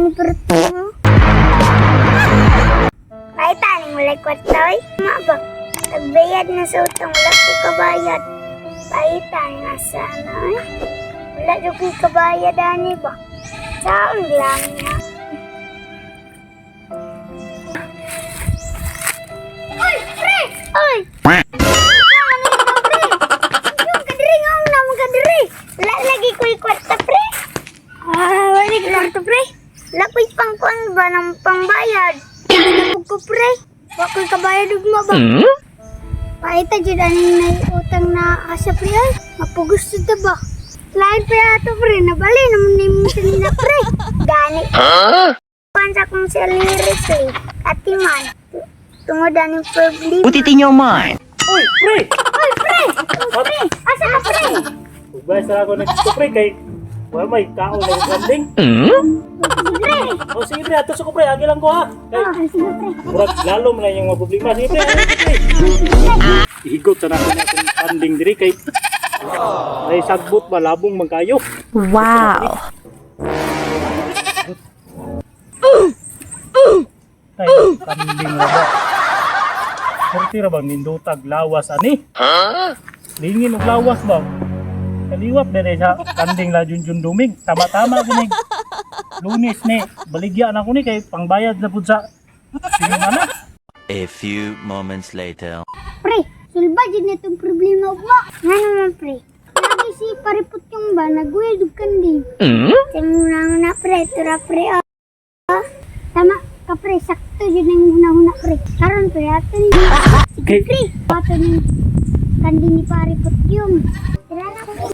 Kanding ni Perto. Ay, taning walay kwarta, oy. Ma ba? Nagbayad na sa utang, wala ko kabayad. Paita nga sana, oy. Wala jud ko'y kabayad ani ba? Saan lang na? Oy, pre! Oy! Ano ba, pre? Yung kadiri nga ang namang kadiri. Wala lagi ko'y kwarta, pre. Ah, wala ko'y kwarta, pre. Wala ko'y pangkuan ba ng pangbayad? Pinapog ko, pre. Wa ko'y kabayad ug mo ba? Paita jud aning nay utang na asa pre ay. Mapugos jud ta ba? Lain pa yato pre, nabali naman ni mo sinina pre. Gani. Kuan sa akong salary pre. Atiman. Tungod aning problema. Put it in your mind. Uy, pre! Oy, pre! Oy, pre! Asa ka pre? Ugay sa ako nagdito, pre, kay wala may tao na yung kanding. Sige, pre! O sige, pre, ato sa ko, pre, agi lang ko ha. Kay Ah, sige pre. murag lalo man na yung mga problema. Sige, pre, agi, pre. Ihigot sa nako na akong kanding diri kay ay sagbot ba labong man kayo. Wow. Ay, kanding ra ba? Perti ra bang nindutag lawas ani? Lingin og lawas ba? Kaliwat dire sa kanding la junjun dumig. Tama-tama gini. Lunes ni, baligya na ko ni kay pangbayad na pud sa sinumana. A few moments later. Pre, sulba jud na itong problema ugma. Nga naman pre. Lagi si paripot yung ba naguyod og kanding. Sa muna pre, tura pre oh. Tama ka pre, sakto jud ang huna-huna pre. Karon pre, ato ni. Sige pre, ato ni kanding ni paripot yung. Tara na pre.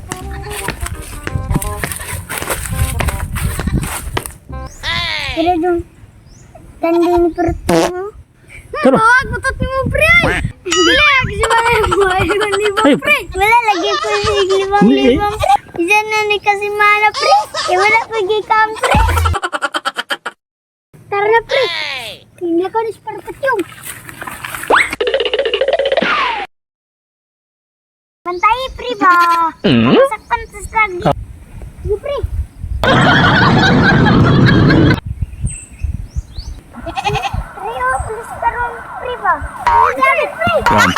Tara dong. Kanding ni paripot. Tara. Tawag mo tot mo pre. Ay! Wala kasi wala mo limang limang Ay. pre. Wala lagi ko limang Hindi. limang pre. Isa na ni kasi mana pre. Eh wala ko gikam pre. Tara na pre. Tingnan ko ni Sparpatyong. Bantay pre ba? Sakpan sa lagi. Sige pre. Pre oh, pulis karon pre ba? Ay, pre. Run.